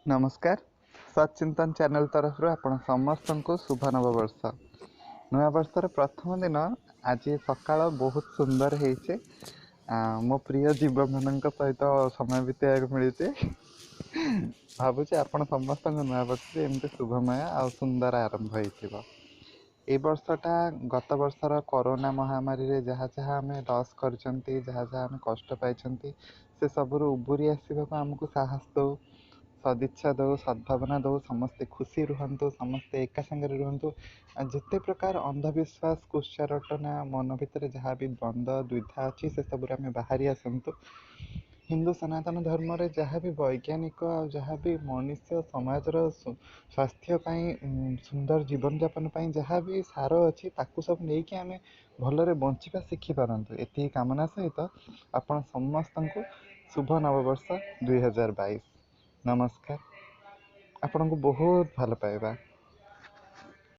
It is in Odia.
ନମସ୍କାର, ସତ୍ ଚିନ୍ତନ ଚ୍ୟାନେଲ ତରଫରୁ ଆପଣ ସମସ୍ତଙ୍କୁ ଶୁଭ ନବବର୍ଷ। ନୂଆବର୍ଷର ପ୍ରଥମ ଦିନ ଆଜି ସକାଳ ବହୁତ ସୁନ୍ଦର ହେଇଛି। ମୋ ପ୍ରିୟ ଜୀବମାନଙ୍କ ସହିତ ସମୟ ବିତେଇବାକୁ ମିଳିଛି। ଭାବୁଛି ଆପଣ ସମସ୍ତଙ୍କ ନୂଆବର୍ଷ ବି ଏମିତି ଶୁଭମୟ ଆଉ ସୁନ୍ଦର ଆରମ୍ଭ ହେଇଥିବ। ଏଇ ବର୍ଷଟା ଗତ ବର୍ଷର କରୋନା ମହାମାରୀରେ ଯାହା ଯାହା ଆମେ ଲସ୍ କରିଛନ୍ତି, ଯାହା ଯାହା ଆମେ କଷ୍ଟ ପାଇଛନ୍ତି, ସେ ସବୁରୁ ଉବୁରି ଆସିବାକୁ ଆମକୁ ସାହସ ଦଉ, ସଦିଚ୍ଛା ଦଉ, ସଦ୍ଭାବନା ଦଉ। ସମସ୍ତେ ଖୁସି ରୁହନ୍ତୁ, ସମସ୍ତେ ଏକା ସାଙ୍ଗରେ ରୁହନ୍ତୁ। ଆଉ ଯେତେ ପ୍ରକାର ଅନ୍ଧବିଶ୍ୱାସ, କୁତ୍ସା ରଟନା, ମନ ଭିତରେ ଯାହା ବି ଦ୍ୱନ୍ଦ୍ୱ ଦ୍ୱିଧା ଅଛି, ସେସବୁରୁ ଆମେ ବାହାରି ଆସନ୍ତୁ। ହିନ୍ଦୁ ସନାତନ ଧର୍ମରେ ଯାହା ବି ବୈଜ୍ଞାନିକ ଆଉ ଯାହା ବି ମଣିଷ ସମାଜର ସ୍ୱାସ୍ଥ୍ୟ ପାଇଁ, ସୁନ୍ଦର ଜୀବନଯାପନ ପାଇଁ ଯାହା ବି ସାର ଅଛି, ତାକୁ ସବୁ ନେଇକି ଆମେ ଭଲରେ ବଞ୍ଚିବା ଶିଖିପାରନ୍ତୁ, ଏତିକି କାମନା ସହିତ ଆପଣ ସମସ୍ତଙ୍କୁ ଶୁଭ ନବବର୍ଷ 2022। ନମସ୍କାର, ଆପଣଙ୍କୁ ବହୁତ ଭଲ ପାଇବା।